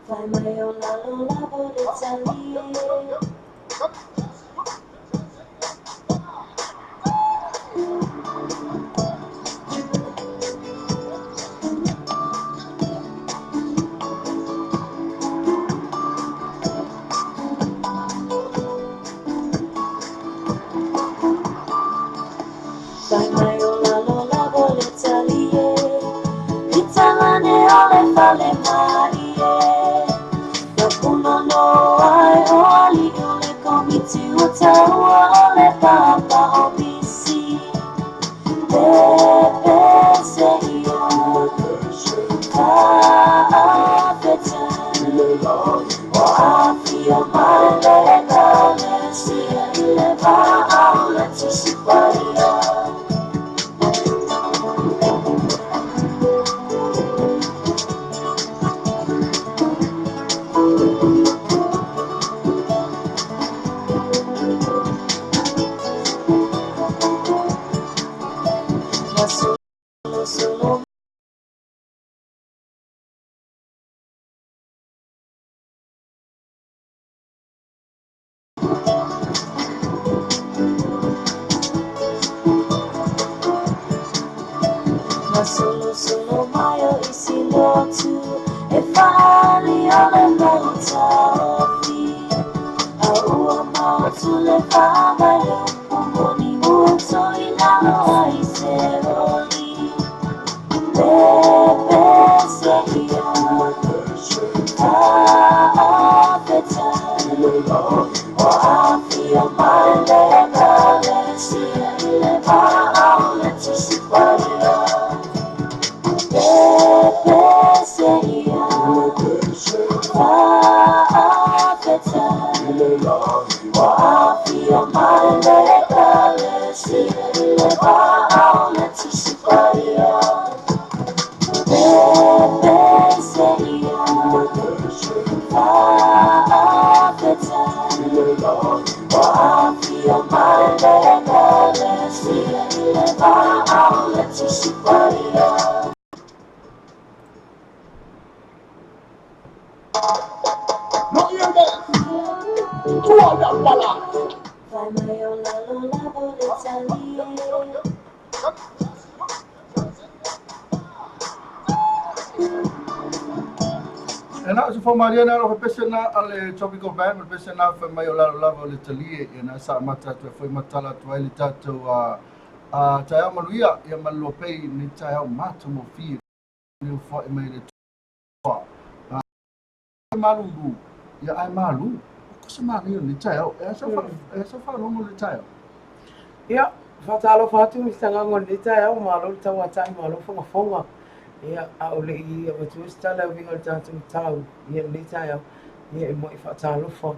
Fai mai o lalo lava o le talie. Fai mai o lalo lava o le talie. I talane o le fale malie. Na punono ai o ali o le komiti o taua o le papa o bisi. Pepe se ia fa'afetai. Ua afio mai le ekalesia i le va'a o le Tusi Paia. Na solosolo Na solosolo mai o isi lotu e fa'aali o le mau taofi. A ua maotu le fa'avae le upu moni ua toilalo ai se oli. Pepe se ia fa'afetai. Ua afio mai le ekalesia i le va'a o le Tusi Paia. Pepe se ia fa'afetai. Ua afio mai le ekalesia i le va'a o le Tusi Paia. Pepe se ia fa'afetai. Ua afio mai le ekalesia i le va'a o le Tusi Paia. Fai mai o lalo lava o le talie. E na o se faumaria na alofa pese na a le Tropical Band, ma le pese na fai mai o lalo lava o le talie, ia na sa amata atu ai foi ma tala atu ai le tatou a taeao manuia, ia ma le luapei ni taeao matagofie ni ufoai mai le toa. Malulu, ia ai malu, ko se manaia o lenei taeao, e asa e asa faalogo le taeao. Ia, faatalofa atu Mr. Gago i lenei taeao, malo le tauatai, malo fogafoga. Ia, a o le i avatua se tala e uiga i le tatou tau, ia lenei taeao, ia e muai faatalofa,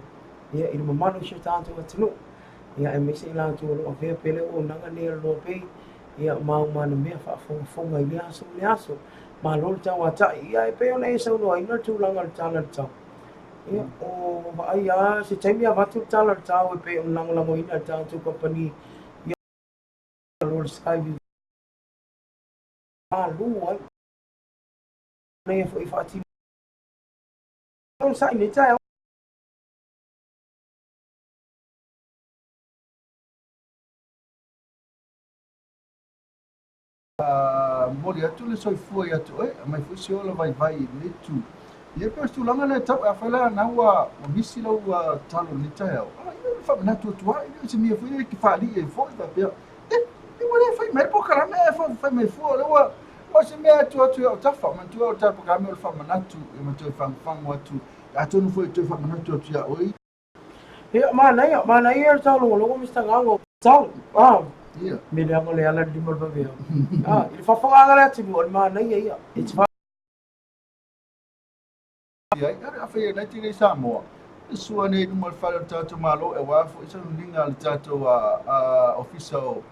ia i le mamalu o si o tatou atunuu, ia aemaise i latou o lo o avea pea le auaunaga nei a le Loa Bay, ia ma aumana mea faafogafoga i lea aso ma lea aso. Malo le tauatai. Ia, e pei ona e saunoaina le tulaga o le tala i le tau. Ia, o vaai lava se taimi avatu le tala i le tau e pei ona lagolagoina e le tatou kamupani, ia lo le Sky malu ai. Na ia foi faatino o sa i nei taeao. Momoli atu le soifua ia te oe, aumai foi se ola vaivai i lenei itu. Ia pei o se tulaga lea e tau, afai la na ua misi lau talo i lenei taeao, ia le faamanatu atu ai, e le o se mea foi lea e te faalii ai foi faapea, e ua le fai mai le polokalame ae fai mai fua, o lea ua o se mea e tuu atu i au tafa, manatua o le tatou polokalame o le faamanatu, ia ma toe fagufagu atu, atonu foi e toe faamanatu atu ia oe. Ia, manaia, manaia le taulogologo Mr. Gago. Tau, ah, me leaga o le ala le lima o le vaveao. Ah, i le faafofogaaga a le atunuu, o le manaia ia. E te ai, afai e nei i Samoa, e sua nei i luma o le fale o le tatou Malo, aua foi sauniga a le tatou ofisa o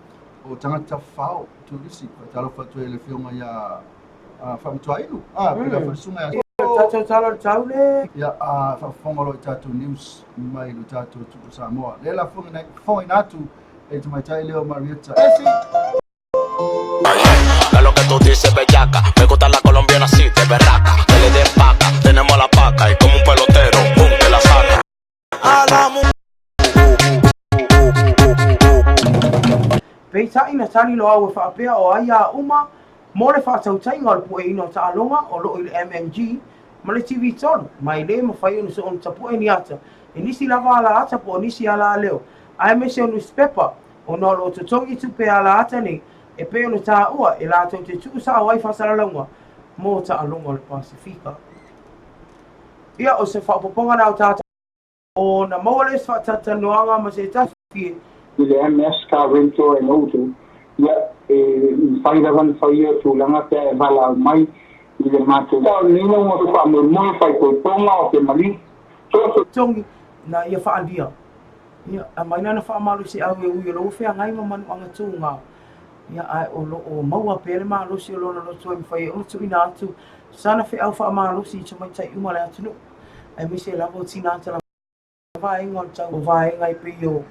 tagata tafafao turisi. Faatalofa atu ai i le afioga ia Faamatuainu, pe le falesuga ia. Tatou tala o le tau le. Ia, faafofoga loa i tatou news mai le tatou atunuu o Samoa. Lea la fofogaina atu e tamaitai lea o Marietta. Esi! Que lo que tú dices, bellaca. Me gusta la colombiana así, de berraca. Que le den paca, tenemos la paca. Y como tali Loau e faapea o aia uma mo le faatautaiga o le pueina o taaloga o lo o i le MMG ma le TV3, ma e le mafai ona soona tapue ni ata i nisi lava alaata po o nisi alaaleo aemaise o nusipepa ona o lo o totogi tupe alaata nei e pei ona taua e latou te tuusao ai faasalalauga mo taaloga o le Pasefika. Ia, o se faaopoopoga na o tatou ona maua lea o se faatalatalanoaga ma se tasi e I le MS Car Rental and Auto, ia, e mafai lava ona fai ia tulaga pe a e valaau mai i le matou. O lenei lauga faamoemoe faaipoipoga o te maliu. Togi na ia faaalia. Ia, aumai lana faamalosiau e ui o lo o feagai ma manuaga tuga, ia, ae o lo o maua pea le malosi o lona loto e mafai ai ona tuuina atu sana feau faamalosi i tamaitai uma o le atunuu, aemaise lava o tina tala vaega o le tau o vaega e pei o